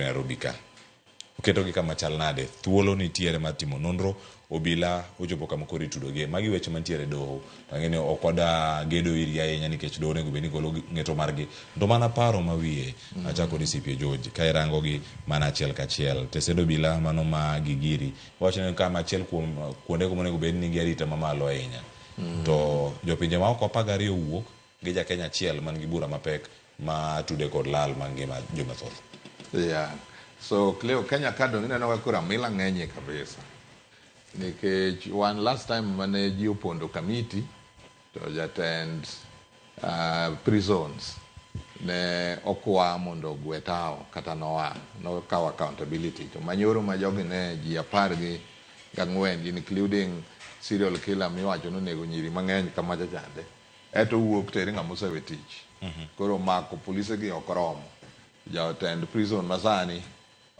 Nairobi ka. Oketogi kama chal nade? Thuolo nitiere mar timo nonro, obila ochopo kama koro itudogie. Magi weche mantiere e doho. To ang'e ni ok wada gedo irgi ahinya nikech doho onego bed ni golo ng'eto margi. To mana paro ma wiye achako ni CPA George ka irango gi mana achiel kachiel. Tesend obila mano ma Gigiri wacho ni kama achiel kuom kuondego monego bed ni nigi arita mamalo ahinya. To jopinje maoko 12 wuok gi ja Kenya achiel man gi bura mapek ma tude kod lal mag ngima jomathoth. Yeah. So Cleo, Kenya ka dong ineno ka koro amila ng'enyie kabisa. Nikech wan last time mane ji opondo Kamiti to jatend prisons ne okwa mondo ogwe tawo kata noa nokawo accountability to manyoro ma jogi ne ji apar gi gang'wen including serial killer miwacho ni onego nyiri mang'eny kamacha chande eto wuok to ere ng'ama osewe tich koro mako polise gi ok oromo jatend prison masani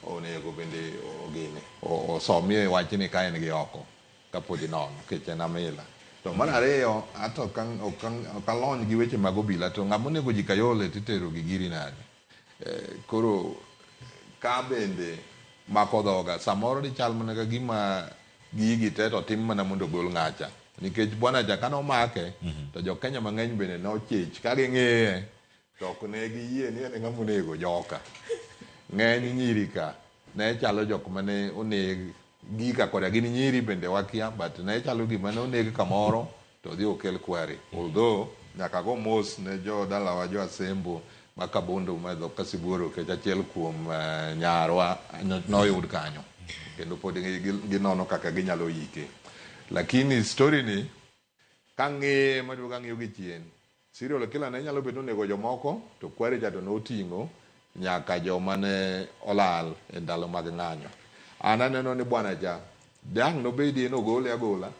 onego bende ogine osomie wachni ka en gi oko kapod inono nikech en amila to mar ariyo ato ok alony gi weche mag obila to ng'ama onego ji Kayole titero gi giri nade koro ka bende mako dhoga samoro dichal mana ka gima gigi te to tim mana mondo ogol ng'acha nikech bwana cha kane omake to jo Kenya mang'eny bende nochich ka ging'iye to ok ne giyie ni en e ng'ama onego joka ng'eny nyiri ka ne chalo jok mane oneg gika koda gin nyiri bende wakia but ne chalo gima ne oneg kamoro to odhi okel kwari although nyaka go mos ne jo dalawa jo Asembo ma Kabondo ma dho Kasibuor nikech achiel kuom nyarwa noyud kanyo kendo pod ginono kaka ginyalo ike lakini story ni kang'iye maduogo ang'iyo gi chien serial killer ne nyalo bedo ni onego jomoko to kware cha to noting'o nyaka joma ne olal e ndalo mag ng'anyo an aneno ni bwana cha dang' nobedie nogole agola.